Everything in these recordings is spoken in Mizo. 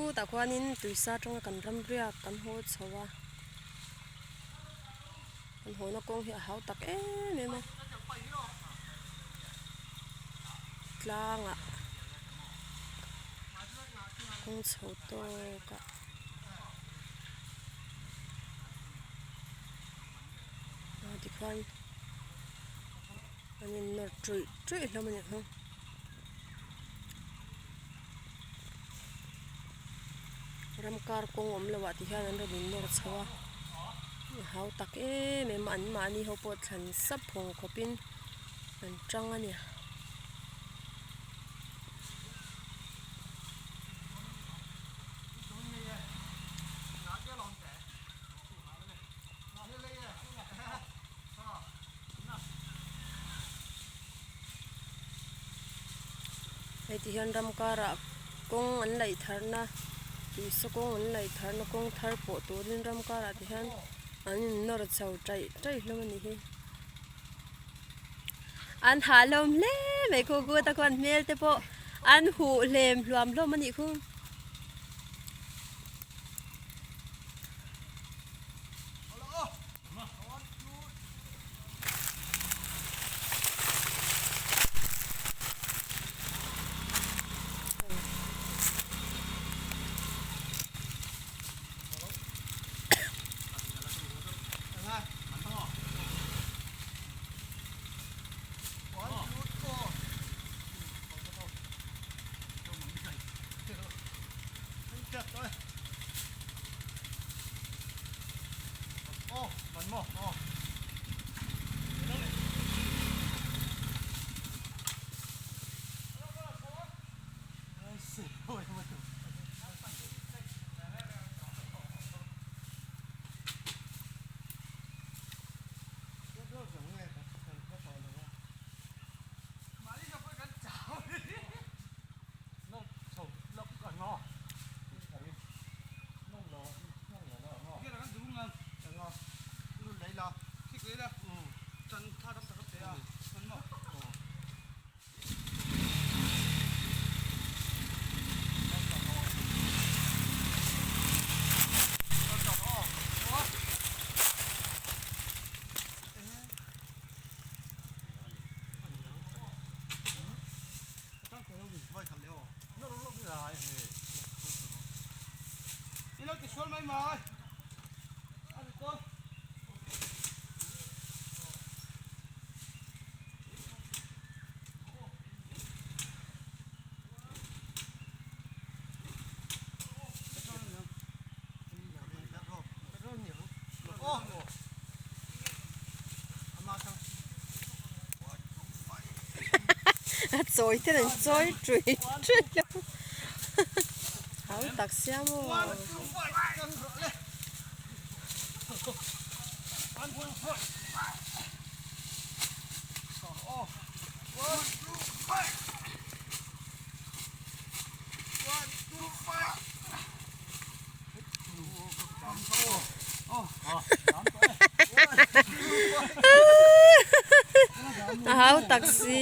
Khutah khuanin tuisa atanga kan ram riak kan haw chho a, kan hawna kawng hi a hau tak em em a, tlangah kawng chho tawk ah. Tikhuan an innawr ṭuih ṭuih hlawm a ni ang. Ram kar kawng awm loh ah ti hian an rawn innawr chho a, a hau tak em em a, an mahni ho pawh thlan sap phawng khawpin an tang a ni. Hei ti hian ram karah kawng an laih tharna tuisa kawng an laih tharna kawng thar pawh turin ram karah ti hian an innawr chho taih taih hlawm a nih hi. An hah hlawm hle mai khu khu ta khuan hmel te pawh an huh hlem hluam hlawm a nih khu. A chawi ten an chawi ṭui ṭui lo hau tak sia maw. A hau tak si.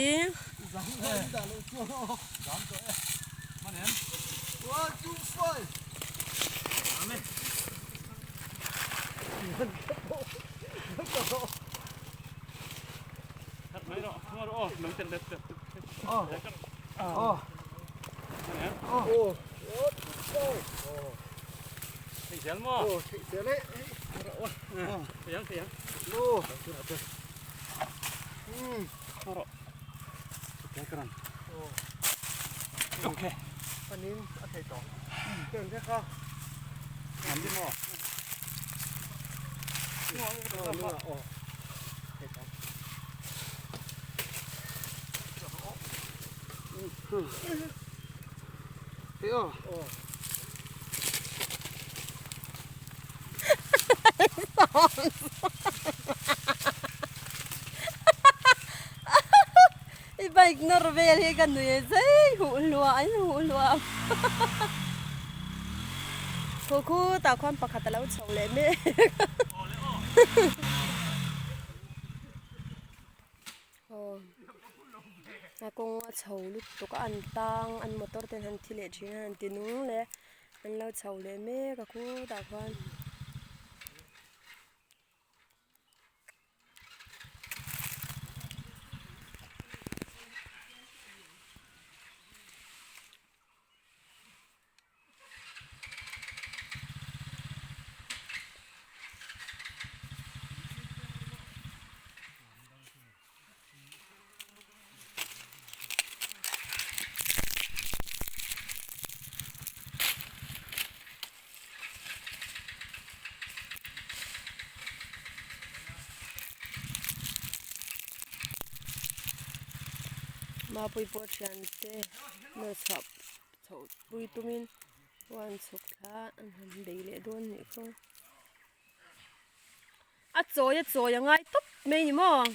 I bike nawr vel hi ka nui zai huh hluah an huh hluah khu khutah khuan pakhat a lo chho leh mek aw a kawng a chho lutuk a an tang an motor ten han thi leh thin a han ti nung leh. An lo chho leh mek a khutah khuan. Mapui pawh thiante nawr chhuah chhoh pui tumin huan chhuk thla an han bei leh dawn nih khaw. A chawi a chawi a ngai tawp mai ni maw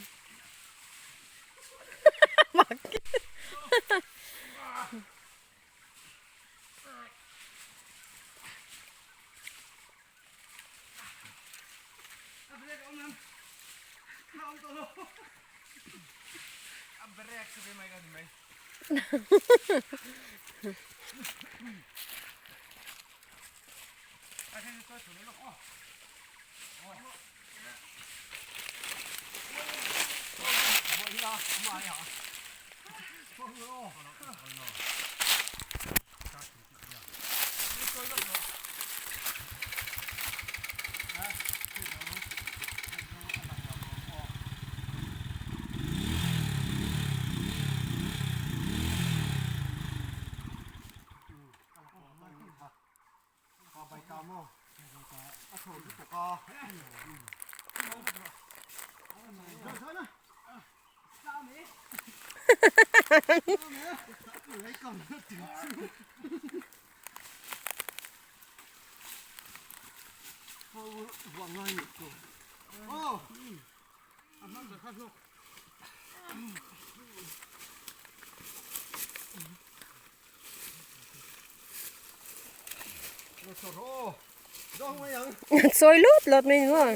Sawi lut lut mai ni maw?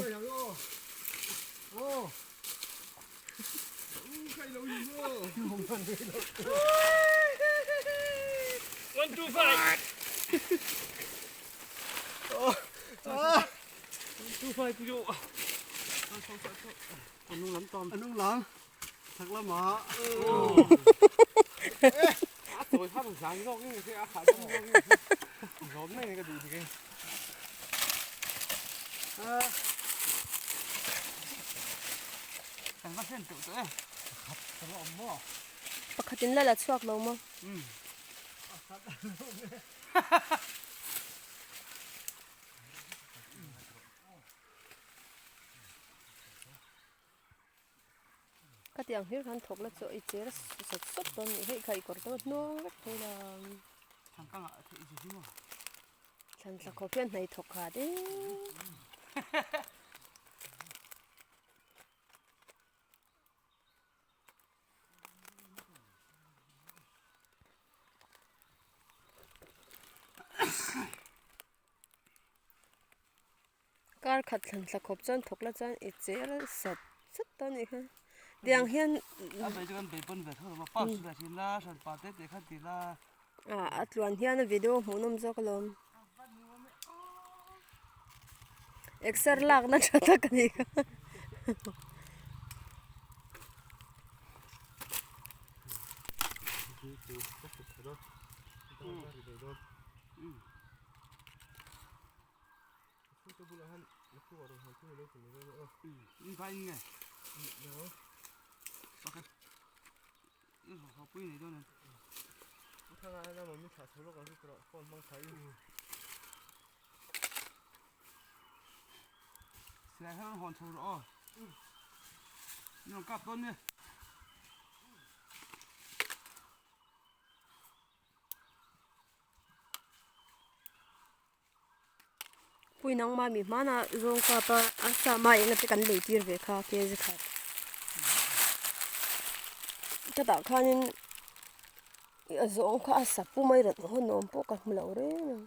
Pakhatin la la chhuak lo maw? Ka tiang hlir khan thawk la chu i cher sawt sawt dawn nih hei kha i kawr te pawh hnawng vek thei la thlan thla khawp hian hnaih thawk kha ding Kar khat thlan thla khawp chuan thawk la chuan i cher sat sat ta nih kha tiang hian ah a tluan hian a video hmuh nawm zawk alawm exer lak na tha tak a nih kha. Pui nangma mi hmanah zawng kap a a sa ma eng te kan lei tir ve kha kg khat chutah khanin a zawng kha a sa pum a i rawn hawn awm pawh ka hmu lo reng ang.